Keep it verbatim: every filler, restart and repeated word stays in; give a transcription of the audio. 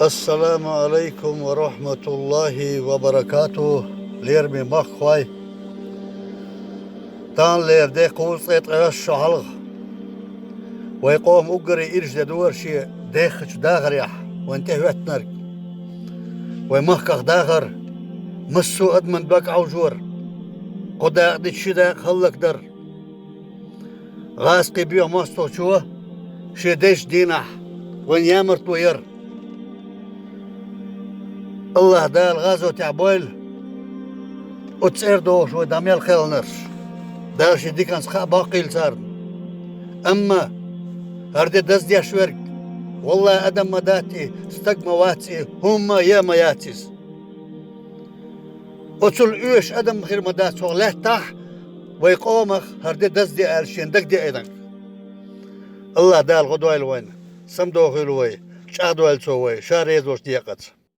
Ассаламу Ӏалайкум ва рахьматуллахӀи ва баракатухӀ, лераме махкахой! Таханлера де кхузткъе ткъаесна шо хьалха. Вай къоман уггаре ирча де дора шен даьхача дахарехь вайна тӀехӀоьттинарг. Вай махках дахар, массо а адаман дог Ӏовжор, кхо дакъа дича ши дакъа хӀаллакдар. ГӀазкхий боьха мостагӀчо шен дезача дийнахьа вайна ямартло яр. АллахӀ Дала гӀазотехь бойла оцу цӀердохуш вай дӀа мел кхелхинарш. Дала шен диканца кхаъ баккхийла царна. Амма хӀара де даздеш верг, валлахӀи, адам ма дац и, стаг ма вац и, хӀумма а ма яц иза. Оцул оьшуш адам хир ма дац хӀокху лаьттахь, вай къомах хӀара де даздеш аьлла шен дагадеанарг. АллахӀ Дала гӀо дойла вайна, самадохийла вай, чӀагӀдойла Цо вай, Ша реза волчу декъаца.